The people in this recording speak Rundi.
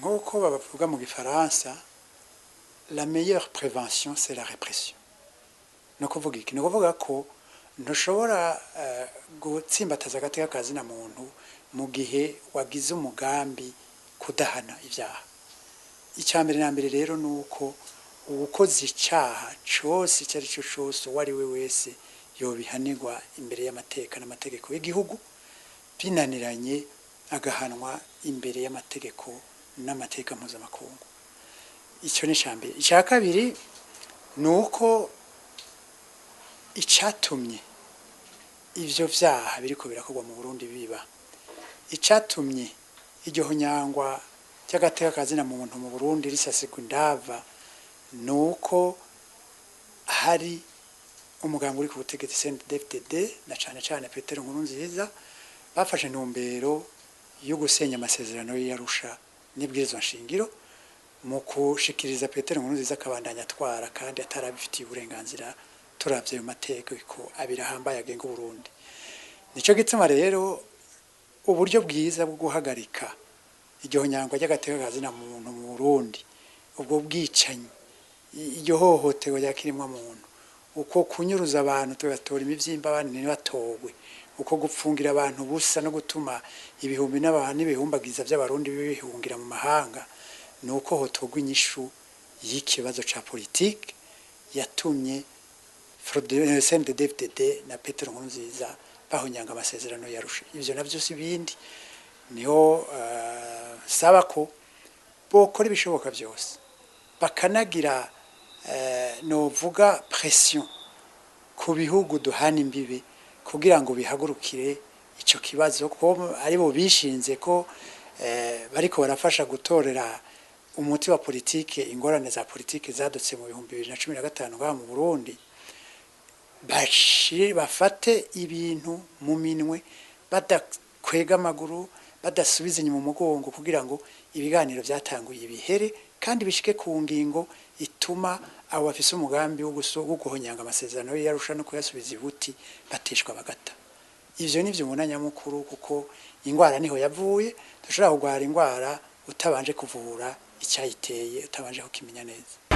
Nk'uko babavuga mu gifaransa, la meilleure prévention, c'est la répression. Ni ukuvuga iki? Ni ukuvuga ko ntushobora gutsimbataza agateka ka zina muntu mu gihe wagize umugambi kudahana ibyaha. Icya mbere na mbere rero ni uko uwukoze icyaha cyose, icyo ari cyo cyose, uwo ari we wese, yobihanirwa imbere y'amateka n'amategeko y'igihugu, binaniranye agahanwa imbere y'amategeko n'amateka mpuzamakungu. Icyo ni icya mbere. Icya kabiri ni uko icyatumye ibyo byaha biriko birakorwa mu Burundi biba, icyatumye iryo honyangwa ry'agateka ka zina muntu mu Burundi risasigwa indava, ni uko hari umugambi uri ku butegetsi, CNDD-FDD, na cane cane Petero Nkurunziza, bafashe intumbero yo gusenya amasezerano y'Arusha n'ibwirizwa nshingiro mu kushikiriza Petero Nkurunziza akabandanya atwara kandi atarabifitiye uburenganzira, turavye ayo mategeko abiri ahambaye agenga Uburundi. Nico gituma rero uburyo bwiza bwo guhagarika iryo honyangwa ry'agateka ka zina muntu mu Burundi, ubwo bwicanyi, iryo hohoterwa rya kiremwa muntu, uko kunyuruza abantu tugatora imivyimba abandi ntibatogwe, uko gupfungira abantu busa no gutuma ibihumbi n'abantu n'ibihumbagiza by'abarundi bihungira mu mahanga, ni uko hotogwa inyishu y'ikibazo ca politike yatumye CNDD-FDD na Petero Nkurunziza bahonyanga amasezerano y'Arusha. Ivyo navyo si ibindi, niho saba ko bokora ibishoboka byose, bakanagira novuga pression ku bihugu duhana imbibe kugira ngo bihagurukire ico kibazo, ko aribo bishinze ko bariko barafasha gutorera umuti wa politike ingorane za politike zadutse mu 2015 ngaha mu Burundi. Bafate ibintu mu minwe, badakwega amaguru, badasubiza inyuma umugongo, kugira ngo ibiganiro byatanguye bihere kandi bishike ku ngingo ituma abo bafise umugambi wo guhonyanga amasezerano y'Arusha no kuyasubiza ibuti bateshwa bagata. Ivyo nivyo ubona nyamukuru, kuko ingwara niho yavuye. Dushobora kugwara ingwara utabanje kuvura icyayiteye, utabanje kukimenya neza.